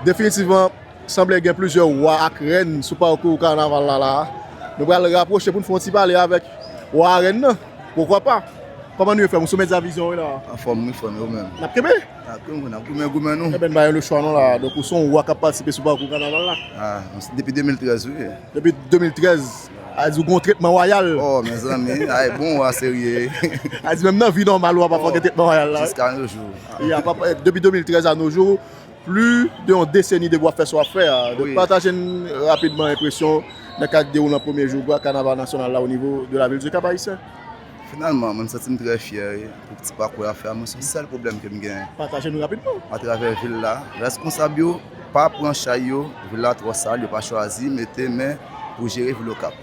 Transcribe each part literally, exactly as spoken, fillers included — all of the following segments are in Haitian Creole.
Definitivman, sanble gen plizyè wa ak rèn sou pakou kanaval la la. Nou pral rapwoche pou n fè yon ti pale avèk wa a rèn nan. Poukwa pa? Kòman nou ye, frè m? Ou sou Medya Vizyon, wi, la? Anfòm, wi, frè m, ou menm? N ap kenbe? N ap kenbe, n ap goumen, goumen nou. Eben, ba yo le chwa non la. Donk, ou se yon wa k ap patisipe sou pakou kanaval la? Ah, depi de mil trèz, wi. Depi de mil trèz. A di ou gen yon tretman wayal. Oh, mezanmi, ay, bon wa serye. A di menm nan vi nòmal ou a pa fè gen tretman wayal la, wi. Jiska nos jours. Ya, pa, depi de mil trèz à nos jours, plis de yon deseni depi w ap fè sa w ap fè a. Donk, pataje n rapidman enpresyon w nan kad dewoulman premye jou kanaval nasyonal la o nivo de la vil du Cap-Haïtien. Finalman, mwen m santi m trè fyè pou ti pakou y ap fè a. Mwen, se yon sèl pwoblèm ke m genyen. Pataje nou rapidman. Atravè vil la, reskonsab yo pa pran chay yo, vil la twò sal, yo pa chwazi mete men pou jere vil Okap.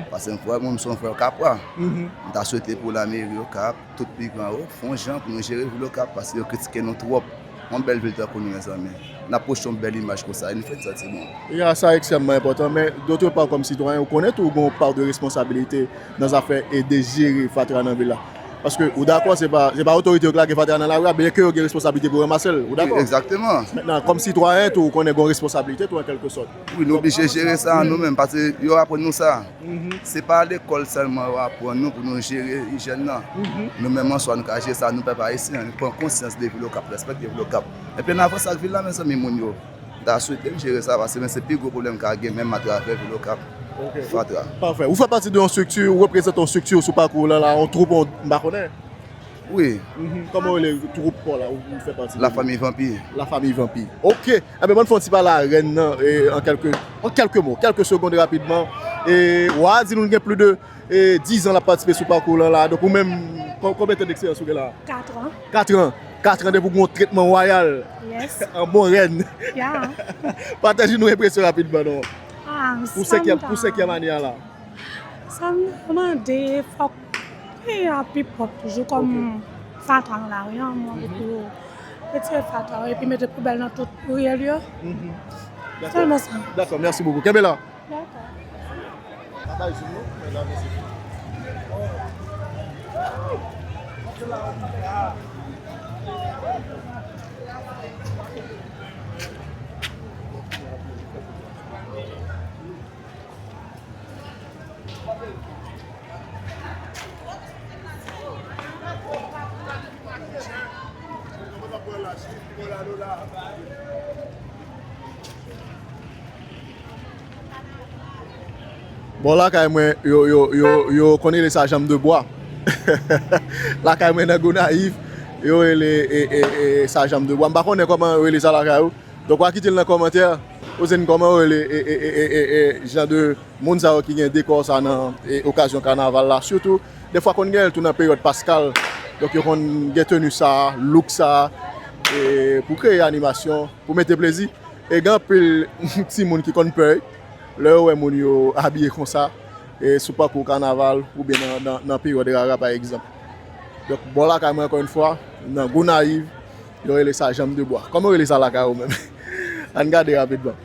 Paske m kwè mwen, m se yon frè Okap, m ta swete pou lameri Okap, tout pi gran yo, fè yon jan pou nou jere vil Okap, paske yo kritike nou twòp. Yon bèl vil tankou nou, mezanmi. N ap pwoche yon bèl imaj konsa, e nou fè n santi bon. Ya, sa ekstrèmman enpòtan, men dotre pa, kòm sitwayen, ou konnen tou ou gen yon pa de responsabilite nan zafè e de jere fatra nan vil la. Paske ou dakò, se pa, se pa otorite yo k lage fatra nan lari a, byenke yo gen responsabilite pou ranmase l, ou dakò? Wi, egzakteman. Mentnan, kòm sitwayen tou, ou konnen gen yon responsabilite tou, an kèlke sòt. Wi, nou oblije jere sa nou menm, paske yo aprann nou sa. Se pa lekòl sèlman yo aprann nou pou nou jere ijyèn nan. Nou menm an swa, nou ka jere sa, nou pèp ayisyen, nou pran konsyans de vil Okap, respekte vil Okap. Epi n avanse ak vil la, mezanmi, moun yo. M ta swete m jere sa, paske men se pi gwo pwoblèm ka gen menm atravè vil Okap. Fatra. Pafè. Ou fè pati de yon estrikti, ou reprezante yon estrikti sou pakou w lan la, yon twoup, yon, m pa konnen. Wi. Kòman w rele twoup pa w la, ou, ou fè pati de li? La Famille Vampire. La Famille Vampire. Ok. Enben, ban n fè yon ti pale a rèn nan, e, an kèlke, an kèlke mo, kèlke segonn rapidman. E, w a di nou l gen plis de, e, diz an l ap patisipe sou pakou w lan la. Donk, ou menm, kon-, konbyen tan deksperyans ou gen la? Katran. Katran. Katran depi w gen yon tretman wayal. Yes. An bon rèn. Ya. Pataje nou enpresyon rapidman, non. Ah, pou senkyèm, pou senkyèm ane a la. Sa m ta mande, fòk peyi a pi pwòp toujou kòm fatra nan lari a, mwen anvi pou yo retire fatra yo epi mete poubèl nan tout riyèl yo. Sèlman sa. Dakò, mèsi bokou. Kenbe la. Dakò. Pa bay zoom non, men la mèsi. Bò lakay mwen, yo, yo, yo, yo konn rele sa janm de bwa. Lakay mwen nan Gonayiv, yo rele, e, e, e, sa janm de bwa. M pa konnen kòman yo rele sa lakay ou. Donk, w a kite l nan kòmantè, poze n kòman w rele, e, e, jan de moun sa yo ki gen dekò sa nan, e, okazyon kanaval la. Sitou, defwa konn gen l tou nan peryòd paskal. Donk, yo konn gen teni sa, look sa, e, pou kreye animasyon, pou mete plezi. E gen anpil timoun ki konn pè, lè yo wè moun yo abiye konsa, e, sou pakou kanaval, oubyen nan, nan, nan peryòd rara, pa egzanp. Donk, bò lakay mwen, ankò yon fwa, nan Gonayiv, yo rele sa janm de bwa. Kòman yo rele sa lakay ou menm? Ann gade rapidman.